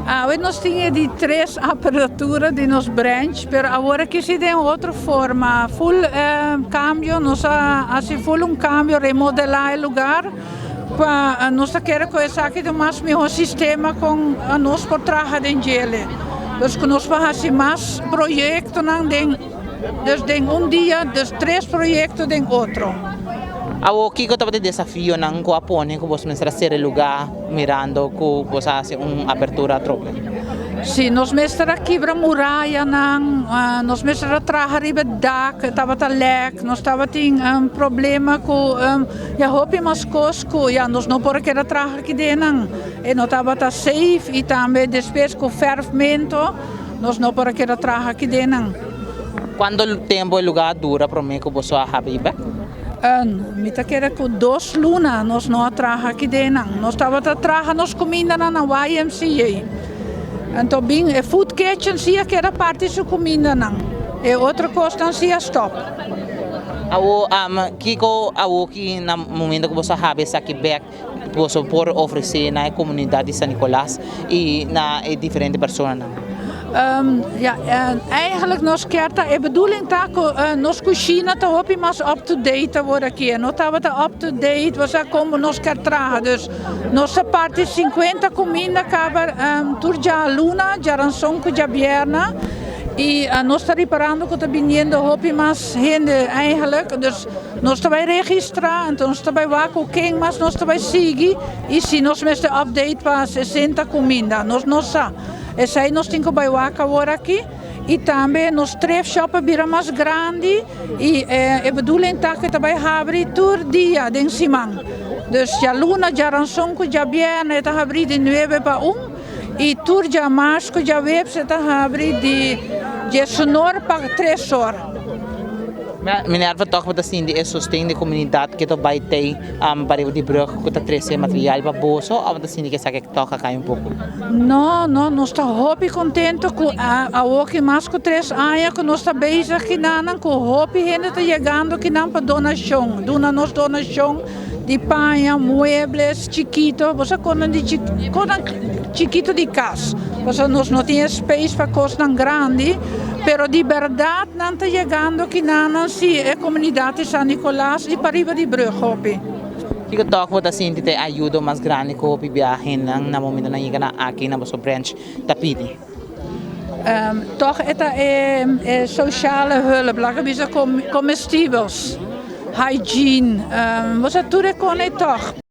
Awe nos tin e di tres apertura di nos branch, pero awor aki si den otro forma, full cambio, nos a haci full un cambio, remodela e lugar, pa nos ta kere cu esaki ta un mas miho sistema con nos por traha den djele. Dus cu nos por haci mas proyectonan den, dus den un dia, dus tres proyecto den otro. Awor kiko tabata e desafionan ku a pone ku boso mester a sera e lugá mirando ku boso a hasi un apertura atrobe? Sí, nos mester a kibra murayanan, nos mester a traha riba e dak, e tabata lèk, nos tabatin problema ku ya hopi mas kos ku ya nos no por a keda traha aki den, e no tabata safe i tambe despues ku fèrfmento nos no por a keda traha aki den. Kuantu tempu e lugá a dura promé ku boso a habri bèk? Mi ta kere ku dos luna nos no a traha aki den nan. Nos tabata traha nos kumindanan na YMCA. Anto bin e food kitchen si a keda parti su kumindanan. E otro kosnan si a stòp. Awor, kiko awor ki na momento ku boso a habri esaki bèk boso por ofresé na e komunidat di San Nicolas i na e diferente personanan? Ja, eigenlijk nos kier ta, e bedoeling ta ku nos kushina ta hopi mas up to date awor aki. E no tabata up to date, bo sa komo nos kier traha. Dus nos ta parti sinkuenta kuminda kaba tur djaluna, djaranson ku djabierna. I nos ta riparando ku ta biniendo hopi mas hende eigenlijk. Dus Nos ta bai registrá, anto nos ta bai wak ku ken mas nos ta bai sigui i si nos mester update pa 60 kuminda, nos no sa. Esei nos tin ku bai wak awor aki i tambe nos thrift shop a bira mas grandi i e bedoeling ta ku e ta bai habri tur dia den siman. Dus djaluna, djaranson ku djabièrnè e ta habri di nuebe pa un i tur djamars ku djaweps e ta habri di diesunor pa tres or. Minerva tòg bo ta sinti e sosten di komunidat ke ta bai tei pariba di brùg ku ta trese material pa boso òf bo ta sinti ke esaki tòg a kai un poko? No, no, nos ta hopi kontento ku awoki mas ku tres aña ku nos ta bezig kinanan ku hopi hende ta yegando kinan pa donashon, duna nos donashon di paña, muebles chikito, bo sa konan di konan chikito di kas, pasobra nos no tin e space pa kosnan grandi, pero di bèrdat nan ta yegando kinanan si e komunidat di San Nicolas i pariba di brug hopi. Kiko tòg bo ta sinti ta e ayudo mas grandi ku hopi biahenan na momento nan yega na aki na boso branch ta pidi? Tòg e ta e sociale hulp, laga bisa comestibels, hygiene, bo sa tur e kone tòg.